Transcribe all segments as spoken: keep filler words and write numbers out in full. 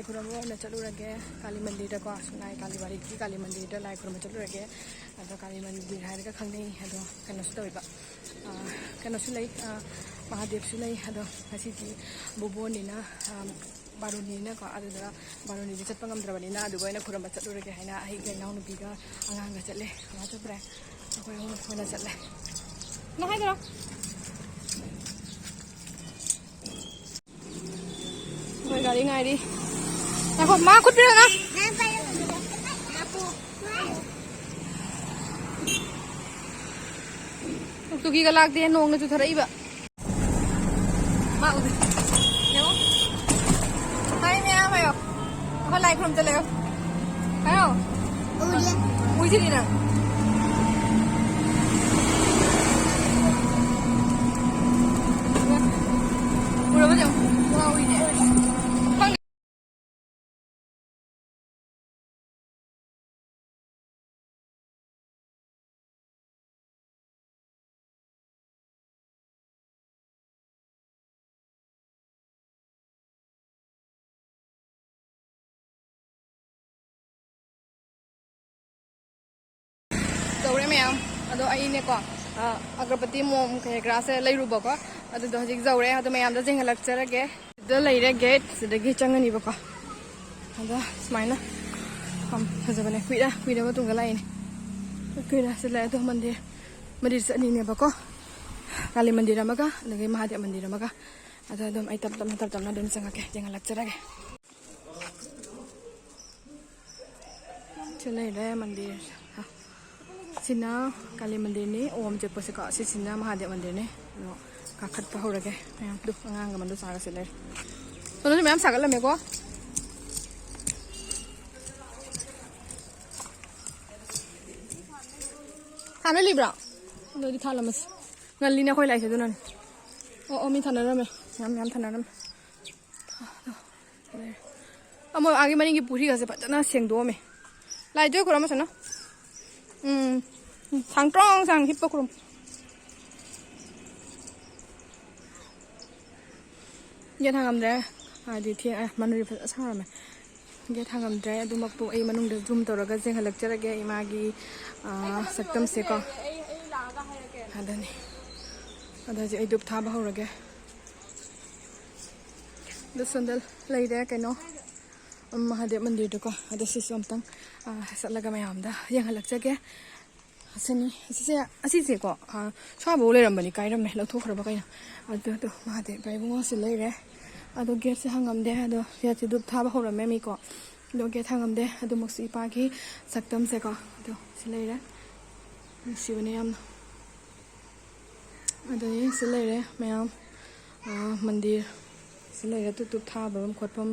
ꯈꯨꯔꯨꯝꯕ ꯑꯣꯏꯅ ꯆꯠꯂꯨꯔꯒꯦ ꯀꯥꯂꯤ ꯃꯟꯗꯤꯔꯗꯀꯣ, ꯁꯉꯥꯏ ꯀꯥꯂꯤ ꯋꯥꯔꯤꯒꯤ ꯀꯥꯂꯤ ꯃꯟꯗꯤꯔꯗ ꯂꯥꯏ ꯈꯨꯔꯨꯝꯕ ꯆꯠꯂꯨꯔꯒꯦ꯫ ꯑꯗꯣ ꯀꯥꯂꯤ ꯃꯟꯗꯤꯔ ꯍꯥꯏꯔꯒ ꯈꯪꯅꯩ, ꯑꯗꯣ ꯀꯩꯅꯣꯁꯨ ꯇꯧꯋꯦꯕ, ꯑꯥ, ꯀꯩꯅꯣꯁꯨ ꯂꯩ, ꯑꯥ, ꯃꯍꯥꯗꯦꯕꯁꯨ ꯂꯩ꯫ ꯑꯗꯣ ꯉꯁꯤꯗꯤ ꯕꯣꯕꯣꯟꯅꯤꯅ, ꯑꯥ, ꯕꯥꯔꯨꯅꯤꯅꯀꯣ, ꯑꯗꯨꯗ ꯕꯥꯔꯨꯅꯤꯗꯤ ꯆꯠꯄ ꯉꯝꯗ꯭ꯔꯕꯅꯤꯅ ꯑꯗꯨꯒ ꯑꯣꯏꯅ ꯈꯨꯔꯨꯝꯕ ꯆꯠꯂꯨꯔꯒꯦ ꯍꯥꯏꯅ ꯑꯩꯒ ꯏꯅꯥꯎꯅꯨꯄꯤꯒ ꯑꯉꯥꯡꯒ ꯆꯠꯂꯦ꯫ ꯀꯅꯥ ꯆꯠꯇ꯭ꯔꯦ? ꯑꯩꯈꯣꯏ ꯑꯍꯨꯝ ꯑꯣꯏꯅ ꯆꯠꯂꯦ꯫ ꯅꯪ ꯍꯥꯏꯗꯣꯏꯔꯣ? ꯑꯩꯈꯣꯏ ꯒꯥꯔꯤ ꯉꯥꯏꯔꯤ꯫ ꯉꯥꯏꯈꯣ, ꯃꯥ ꯈꯨꯠ ꯄꯤꯔꯛꯑꯣ, ꯉꯥ꯫ ꯇꯨꯀꯤꯒ ꯂꯥꯛꯇꯦ, ꯅꯣꯡꯅ ꯆꯨꯊꯔꯛꯏꯕ꯫ ꯃꯥ ꯎꯗꯦ꯫ ꯌꯦꯡꯉꯣ꯫ ꯍꯥꯏ ꯃꯌꯥꯝ ꯍꯥꯏꯌꯣ꯫ ꯑꯩꯈꯣꯏ ꯂꯥꯏ ꯈꯨꯔꯨꯝ ꯆꯠꯂꯦ꯫ ꯍꯥꯏꯌꯣ꯫ ꯎꯗꯦ꯫ ꯎꯏꯁꯤꯗꯤ ꯅꯪ꯫ ꯎꯔꯕ ꯌꯦꯡꯉꯣ꯫ ꯃꯥ ꯎꯏꯅꯦ꯫ ꯌꯧꯔꯦ ꯃꯌꯥꯝ꯫ ꯑꯗꯣ ꯑꯩꯅꯦꯀꯣ, ꯑ, ꯑꯒꯔꯕꯇꯤ, ꯃꯣꯝ ꯀꯩꯀꯔꯥꯁꯦ ꯂꯩꯔꯨꯕꯀꯣ꯫ ꯑꯗꯨꯗꯣ ꯍꯧꯖꯤꯛ ꯌꯧꯔꯦ꯫ ꯑꯗꯣ ꯃꯌꯥꯝꯗ ꯌꯦꯡꯍꯜꯂꯛꯆꯔꯒꯦ꯫ ꯁꯤꯗ ꯂꯩꯔꯦ, ꯒꯦꯠ ꯁꯤꯗꯒꯤ ꯆꯪꯉꯅꯤꯕꯀꯣ꯫ ꯑꯗꯣ ꯁꯨꯃꯥꯏꯅ ꯌꯥꯝ ꯐꯖꯕꯅꯦ꯫ ꯀꯨꯏꯔ ꯀꯨꯏꯔ ꯃꯇꯨꯡꯗ ꯂꯥꯛꯏꯅꯦ꯫ ꯀꯨꯏꯔ ꯁꯤ ꯂꯩ꯫ ꯑꯗꯣ ꯃꯟꯗꯤꯔ, ꯃꯟꯗꯤꯔ ꯆꯠꯂꯤꯅꯦꯕꯀꯣ꯫ ꯀꯥꯂꯤ ꯃꯟꯗꯤꯔ ꯑꯃꯒ ꯑꯗꯒꯤ ꯃꯍꯥꯗꯦꯕ ꯃꯟꯗꯤꯔ ꯑꯃꯒ꯫ ꯑꯗꯣ ꯑꯗꯨꯝ ꯑꯩ ꯇꯞ ꯇꯞꯅ, ꯇꯞ ꯇꯞꯅ ꯑꯗꯨꯝ ꯆꯪꯉꯛꯀꯦ, ꯌꯦꯡꯍꯜꯂꯛꯆꯔꯒꯦ꯫ ꯁꯤ ꯂꯩꯔꯦ ꯃꯟꯗꯤꯔ꯫ ꯁꯤꯅ ꯀꯥꯂꯤ ꯃꯟꯗꯤꯔꯅꯤ, ꯑꯣꯝ ꯆꯦꯛꯄꯁꯦꯀꯣ꯫ ꯁꯤꯁꯤꯅ ꯃꯍꯥꯗꯦꯕ ꯃꯟꯗꯤꯔꯅꯤ꯫ ꯑꯗꯣ ꯀꯥꯈꯠꯄ ꯍꯧꯔꯒꯦ꯫ ꯃꯌꯥꯝꯗꯨ ꯑꯉꯥꯡꯒ ꯃꯟꯗꯨ ꯆꯥꯒ ꯁꯤ ꯂꯩꯔꯦ꯫ ꯁꯣꯝꯗꯁꯨ ꯃꯌꯥꯝ ꯁꯥꯒꯠꯂꯝꯃꯦꯀꯣ꯫ ꯊꯥꯅ ꯂꯩꯕ꯭ꯔꯣ? ꯑꯗꯨꯗꯤ ꯊꯥꯜꯂꯝꯃꯁꯤ꯫ ꯉꯜꯂꯤꯅꯦ ꯑꯩꯈꯣꯏ ꯂꯥꯛꯏꯁꯦ ꯑꯗꯨꯅꯅꯦ꯫ ꯑꯣ, ꯑꯣ, ꯃꯤ ꯊꯥꯅꯔꯝꯃꯦ꯫ ꯃꯌꯥꯝ, ꯃꯌꯥꯝ ꯊꯥꯅꯔꯝꯃꯦ꯫ ꯑꯃ ꯑꯥꯒꯤ ꯃꯅꯤꯡꯒꯤ ꯄꯨꯈ꯭ꯔꯤꯒꯁꯦ ꯐꯖꯅ ꯁꯦꯡꯗꯣꯛꯑꯝꯃꯦ꯫ ꯂꯥꯏꯗꯨ ꯈꯨꯔꯝꯃꯁꯅꯨ꯫ ꯎꯝ꯫ ꯎꯝ, ꯁꯥꯡꯇ꯭ꯔꯣꯡ ꯁꯥꯡ ꯍꯤꯞꯄ ꯈꯨꯔꯨꯝ꯫ ꯌꯦꯟ ꯍꯥꯡꯉꯝꯗ꯭ꯔꯦ꯫ ꯍꯥꯏꯗꯤ ꯊꯦꯡ ꯑꯦ, ꯃꯅꯨꯡꯗꯤ ꯐꯖꯅ ꯁꯥꯔꯝꯃꯦ꯫ ꯒꯦꯠ ꯍꯥꯡꯉꯝꯗ꯭ꯔꯦ꯫ ꯑꯗꯨꯃꯛꯄꯨ ꯑꯩ ꯃꯅꯨꯡꯗ ꯖꯨꯝ ꯇꯧꯔꯒ ꯌꯦꯡꯍꯜꯂꯛꯆꯔꯒꯦ ꯏꯃꯥꯒꯤ, ꯑꯥ, ꯁꯛꯇꯝꯁꯦꯀꯣ꯫ ꯑꯗꯨꯅꯤ꯫ ꯑꯗꯣ ꯍꯧꯖꯤꯛ ꯑꯩ ꯙꯨꯞ ꯊꯥꯕ ꯍꯧꯔꯒꯦ꯫ ꯑꯗꯣ ꯁꯣꯝꯗ ꯂꯩꯔꯦ ꯀꯩꯅꯣ, ꯎꯝ, ꯃꯍꯥꯗꯦꯕ ꯃꯟꯗꯤꯔꯗꯨꯀꯣ꯫ ꯑꯗꯣ ꯁꯤꯁꯨ ꯑꯝꯇꯪ, ꯑꯥ, ꯆꯠꯂꯒ ꯃꯌꯥꯝꯗ ꯌꯦꯡꯍꯜꯂꯛꯆꯒꯦ꯫ ꯑꯁꯤꯅꯤ, ꯑꯁꯤꯁꯦ, ꯑꯁꯤꯁꯦꯀꯣ, ꯑꯥ, ꯁ꯭ꯋꯥꯏꯐꯥꯎ ꯂꯩꯔꯝꯕꯅꯤ, ꯀꯥꯏꯔꯝꯃꯦ, ꯂꯧꯊꯣꯈ꯭ꯔꯕ ꯀꯩꯅꯣ꯫ ꯑꯗꯨ, ꯑꯗꯨ ꯃꯍꯥꯗꯦꯕ ꯏꯕꯨꯡꯉꯣꯁꯨ ꯂꯩꯔꯦ꯫ ꯑꯗꯣ ꯒꯦꯠꯁꯦ ꯍꯥꯡꯉꯝꯗꯦ꯫ ꯑꯗꯣ ꯒꯦꯠꯁꯦ ꯙꯨꯞ ꯊꯥꯕ ꯍꯧꯔꯝꯃꯦ ꯃꯤꯀꯣ꯫ ꯑꯗꯣ ꯒꯦꯠ ꯍꯥꯡꯉꯝꯗꯦ꯫ ꯑꯗꯨꯃꯛꯁꯨ ꯏꯄꯥꯒꯤ ꯁꯛꯇꯝꯁꯦꯀꯣ꯫ ꯑꯗꯣ ꯁꯤ ꯂꯩꯔꯦ꯫ ꯅꯨꯡꯁꯤꯕꯅꯦ ꯌꯥꯝꯅ꯫ ꯑꯗꯨꯅꯤ ꯁꯤ ꯂꯩꯔꯦ ꯃꯌꯥꯝ, ꯑꯥ, ꯃꯟꯗꯤꯔ꯫ ꯁꯤ ꯂꯩꯔꯦ ꯙꯨꯞ ꯙꯨꯞ ꯊꯥꯕꯝ ꯈꯣꯠꯐꯝ꯫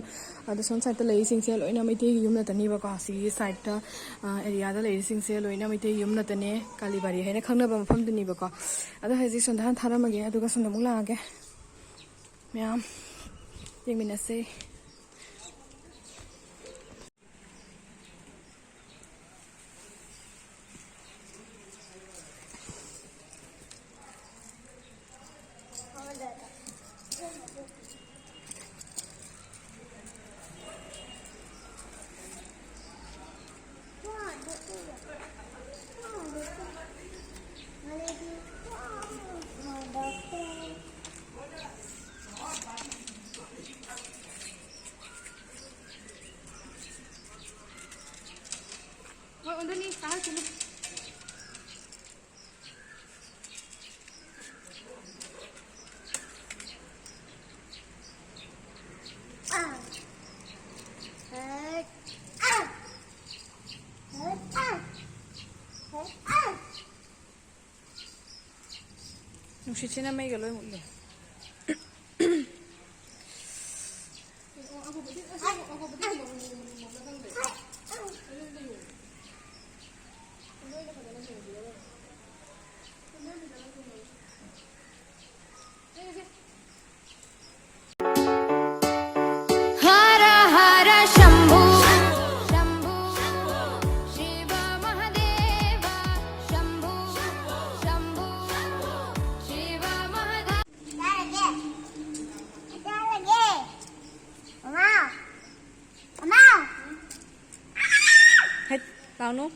ꯑꯗꯣ ꯁꯣꯝ ꯁꯥꯏꯠꯇ ꯂꯩꯔꯤꯁꯤꯡꯁꯦ ꯂꯣꯏꯅ ꯃꯩꯇꯩꯒꯤ ꯌꯨꯝ ꯉꯥꯛꯇꯅꯦꯕꯀꯣ꯫ ꯁꯤꯒꯤ ꯁꯥꯏꯠꯇ, ꯑꯥ, ꯑꯦꯔꯤꯌꯥꯗ ꯂꯩꯔꯤꯁꯤꯡꯁꯦ ꯂꯣꯏꯅ ꯃꯩꯇꯩꯒꯤ ꯌꯨꯝ ꯉꯥꯛꯇꯅꯦ꯫ ꯀꯥꯂꯤꯕꯥꯔꯤ ꯍꯥꯏꯅ ꯈꯪꯅꯕ ꯃꯐꯝꯗꯨꯅꯦꯕꯀꯣ꯫ ꯑꯗꯣ ꯍꯧꯖꯤꯛ ꯁꯣꯝꯗ ꯍꯥꯟꯅ ꯊꯥꯔꯝꯃꯒꯦ, ꯑꯗꯨꯒ ꯁꯣꯝꯗ ꯑꯃꯨꯛ ꯂꯥꯛꯑꯒꯦ꯫ ꯃꯌꯥꯝ ꯌꯦꯡꯃꯤꯟꯅꯁꯦ꯫ ꯍꯣꯏ, ꯑꯣꯟꯊꯅꯤ, ꯀꯥꯈꯠꯈꯤꯅꯤ꯫ ꯅꯨꯡꯁꯤꯠꯁꯤꯅ ꯃꯩꯒ ꯂꯣꯏ ꯃꯨꯠꯂꯦ꯫ हर हर शंभू, शंभू, शिव महादेव, शंभू, शंभू, शिव महादेव। Tao nu.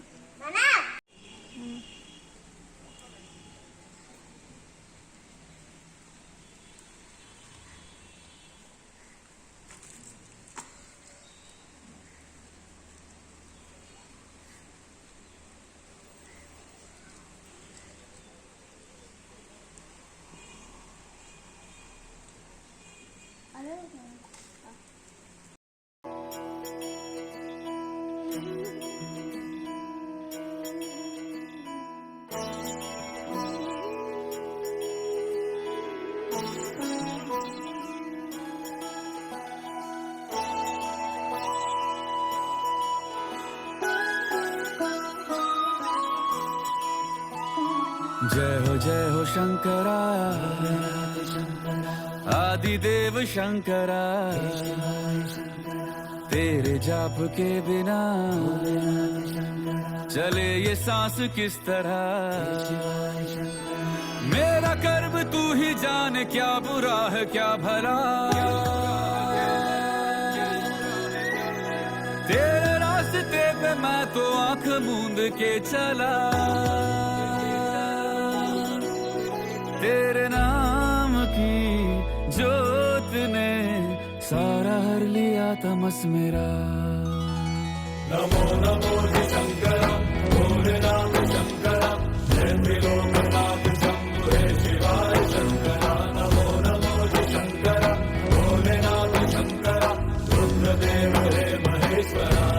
जय हो, जय हो शंकरा, आदिदेव शंकरा। तेरे जाप के बिना चले ये सांस किस तरह? मेरा कर्म तू ही जाने, क्या बुरा है क्या भला। तेरे रास्ते पे मैं तो आंख मूंद के चला। तेरे नाम की जोत ने सारा हर लिया तमस मेरा। नमो नमो जी शंकरा, भोलेनाथ शंकरा, जय त्रिलोकनाथ शंभु हे शिवाय शंकरा। नमो नमो जी शंकरा, भोलेनाथ शंकरा, रुद्रदेव हे महेश्वरा।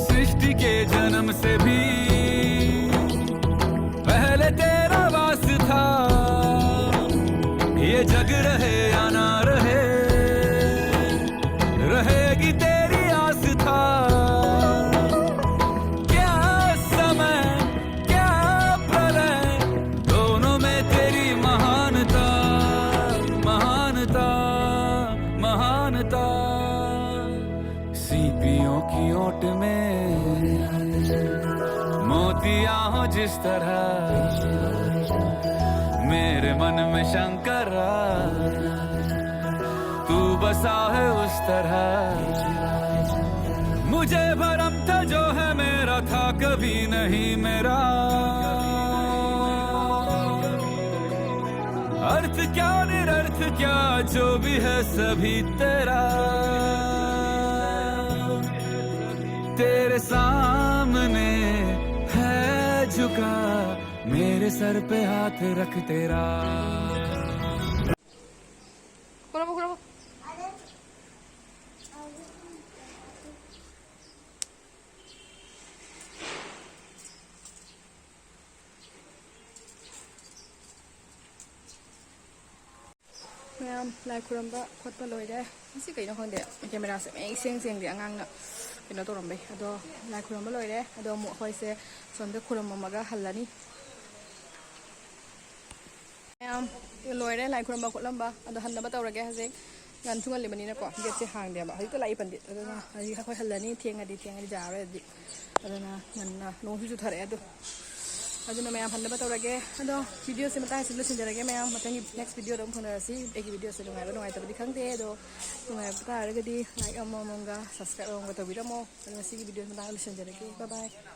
सृष्टि के जन्म से भी पहले तेरा वास था। ये जग रहे या ना रहे, रहेगी तेरी आस्था। क्या समय, क्या प्रलय, दोनों में तेरी महानता, महानता, महानता। पियों की ओट में मोतिया हो जिस तरह, मेरे मन में शंकर, तू बसा है उस तरह। मुझे भरम था जो है मेरा, था कभी नहीं मेरा। अर्थ क्या निरर्थ क्या, जो भी है सभी तेरा। तेरे सामने है झुका, मेरे सर पे हाथ रख तेरा। ꯈꯨꯔꯨꯝꯃꯨ, ꯈꯨꯔꯨꯝꯃꯨ꯫ ꯃꯌꯥꯝ ꯂꯥꯏ ꯈꯨꯔꯝꯕ ꯈꯣꯠꯄ ꯂꯣꯏꯔꯦ꯫ ꯉꯁꯤ ꯀꯩꯅꯣ ꯈꯪꯗꯦ, ꯀꯦꯃꯦꯔꯥꯁꯦ ꯃꯌꯦꯛ ꯁꯦꯡ ꯁꯦꯡꯗꯦ, ꯑꯉꯥꯡꯅ ꯀꯩꯅꯣ ꯇꯧꯔꯝꯕꯩ꯫ ꯑꯗꯣ ꯂꯥꯏ ꯈꯨꯔꯝꯕ ꯂꯣꯏꯔꯦ꯫ ꯑꯗꯣ ꯑꯃꯨꯛ ꯑꯩꯈꯣꯏꯁꯦ ꯁꯣꯝꯗ ꯈꯨꯔꯝꯃꯝꯃꯒ ꯍꯜꯂꯅꯤ꯫ ꯃꯌꯥꯝ ꯂꯣꯏꯔꯦ ꯂꯥꯏ ꯈꯨꯔꯝꯕ ꯈꯣꯠꯂꯝꯕ꯫ ꯑꯗꯣ ꯍꯟꯅꯕ ꯇꯧꯔꯒꯦ꯫ ꯍꯧꯖꯤꯛ ꯉꯟꯁꯨ ꯉꯜꯂꯤꯕꯅꯤꯅꯀꯣ, ꯒꯦꯠꯁꯦ ꯍꯥꯡꯗꯦꯕ꯫ ꯍꯧꯖꯤꯛꯇ ꯂꯥꯛꯏ ꯄꯟꯗꯤꯠ꯫ ꯑꯗꯨꯅ ꯍꯧꯖꯤꯛ ꯑꯩꯈꯣꯏ ꯍꯜꯂꯅꯤ꯫ ꯊꯦꯡꯉꯗꯤ, ꯊꯦꯡꯉꯗꯤ ꯌꯥꯔꯔꯣꯏ ꯑꯗꯨꯗꯤ꯫ ꯑꯗꯨꯅ ꯉꯟꯅ, ꯅꯣꯡꯁꯨ ꯆꯨꯊꯔꯛꯑꯦ ꯑꯗꯣ꯫ ꯑꯗꯨꯅ ꯃꯌꯥꯝ ꯍꯟꯅꯕ ꯇꯧꯔꯒꯦ꯫ ꯑꯗꯣ ꯚꯤꯗꯤꯑꯣꯁꯦ ꯃꯇꯥꯡꯁꯤꯗ ꯂꯣꯏꯁꯤꯟꯖꯔꯒꯦ ꯃꯌꯥꯝ꯫ ꯃꯊꯪꯒꯤ next ꯚꯤꯗꯤꯑꯣꯗ ꯑꯃꯨꯛ ꯐꯪꯅꯔꯁꯤ꯫ ꯑꯩꯒꯤ ꯚꯤꯗꯤꯑꯣꯁꯦ ꯅꯨꯡꯉꯥꯏꯕ ꯅꯨꯡꯉꯥꯏꯇꯕꯗꯤ ꯈꯪꯗꯦ, ꯑꯗꯣ ꯅꯨꯡꯉꯥꯏꯕ ꯇꯥꯔꯒꯗꯤ like ꯑꯃꯃꯝꯒ subscribe ꯑꯃꯃꯝꯒ ꯇꯧꯕꯤꯔꯝꯃꯣ꯫ ꯑꯗꯣ ꯉꯁꯤꯒꯤ ꯚꯤꯗꯤꯑꯣꯁꯦ ꯃꯇꯥꯡꯗ ꯂꯣꯏꯁꯤꯟꯖꯔꯒꯦ꯫ Bye bye꯫